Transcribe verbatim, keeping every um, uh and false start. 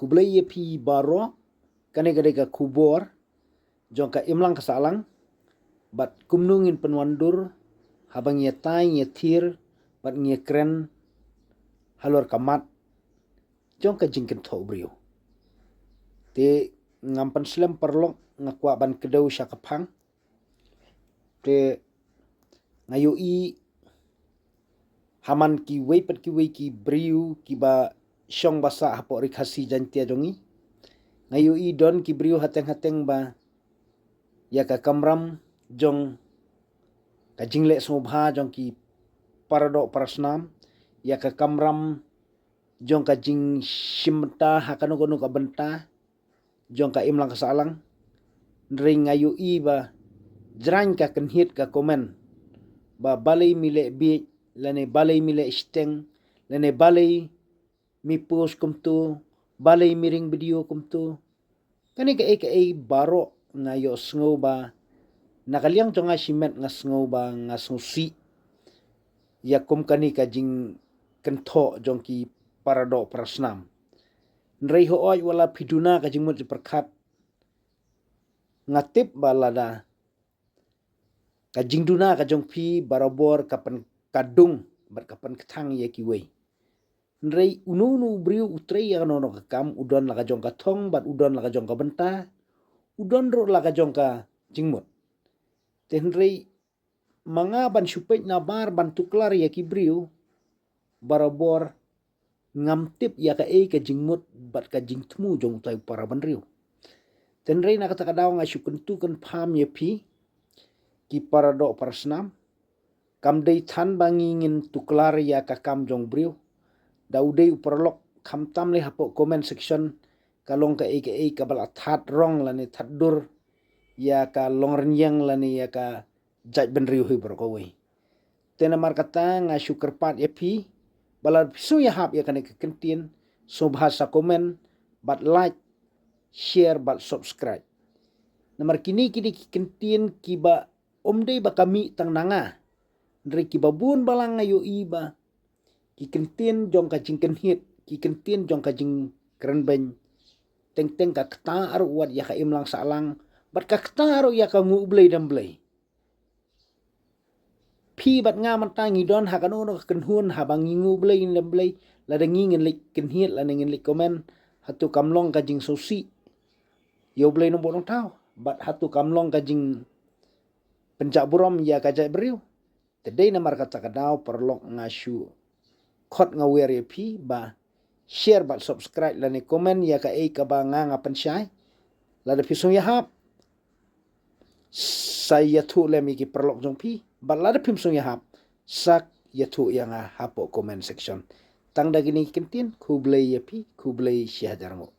Khublei ïa phi baroh. Kane ka dei ka khubor jong ka imlang ka sahlang, bad kumno ngin pynwandur haba ngi ïatai, ngi ïathir bad ngi ïakren halor ka mat jong ka jingkynthoh briew. Te ngam pynslem paralok, nga kwah ban kdew sha ka phang. Te nga ïohi ha man kiwei pat kiwei ki briew kiba shong ba sah hapoh Ri Khasi Jaiñtia jong ngi. Nga ïohi don ki briew hateng hateng ba ïa ka kamram jong ka jingleh sngewbha jong ki paradoh parasnam, ïa ka kamram jong ka jingshim bynta ha kano kano ka bynta jong ka imlang ka sahlang. Hynrei nga ïohi ba jrang ka kynhied ka comment ba balei mi leh bieit, lane balei mi leh shiteng, lane balei mi post kumto, balei mi ring video kumto. Kane kaei kaei baroh nga ïohsngew ba na ka liang jong nga shimet nga sngew ba nga sngewsih ïa kum kane ka jingkynthoh jong ki paradoh parasnam. Hynrei hooid, wat la phi duna ka jingmut jingpyrkhat, nga tip ba lada ka jingduna ka jong phi barabor ka pyn, ka dung bad ka pynkthang ïa kiwei. Hynrei uno uno u briew u trei ïa kano kano ka kam, u don la ka jong ka thong bad u don la ka jong ka bynta, u don ruh la ka jong ka jingmut. Te hynrei ma nga ban shu peit na bar ban tuklar ïa ki briew, barabor ngam tip ïa kaei ka jingmut bad ka jingthmu jong utai u para bynriew. Te hynrei na kata ka daw nga shu kyntu kynpham ïa phi ki paradoh parasnam. Kam dei than ba ngi ngin tuklar ïa ka kam jong u briew. Da u dei u paralok, khamtam lei hapoh comment section ka long kaei kaei kaba la that rong lane that dur ïa ka longrynïeng lane ïa ka jaitbynriew hi baroh kawei. Te namar kata nga shu kyrpad ïa phi ba lada phi sngew ïahap ïa kane ka kyntien, sngewbha sa comment bad like, share bad subscribe. Namar kine ki dei ki kyntien kiba ym dei ba ka mih tang na nga, hynrei kiba bun balang nga ïohi ba ki kyntien jong ka jingkynhied, ki kyntien jong ka jingkrenbeiñ, teng teng ka kta ruh wat ïa ka imlang sahlang bad ka kta ruh ïa ka nguh Blei dem Blei. Phi bad nga mynta ngi don ha kano kano ka kynhun haba ngi nguh Blei, ngi dem Blei, lada ngi ngin leit kynhied lane ngin leit comment, hato kam long ka jingsngewsih ïa u Blei Nongbuh Nongthaw, bad hato kam long ka jingpynjah burom ïa ka jaitbynriew? Te dei namar kata ka daw paralok nga shu khot nga wer ïa phi ba share bad subscribe lane comment ïa kaei kaba nga nga pynshai. Lada phi sngew ïahap, sa ïathuh lem ïa ki paralok jong phi, bad lada phim sngew ïahap, sa ïathuh ïa nga hapoh comment section. Tang da kine ki kyntien, khublei ïa phi, khublei shihajar nguh.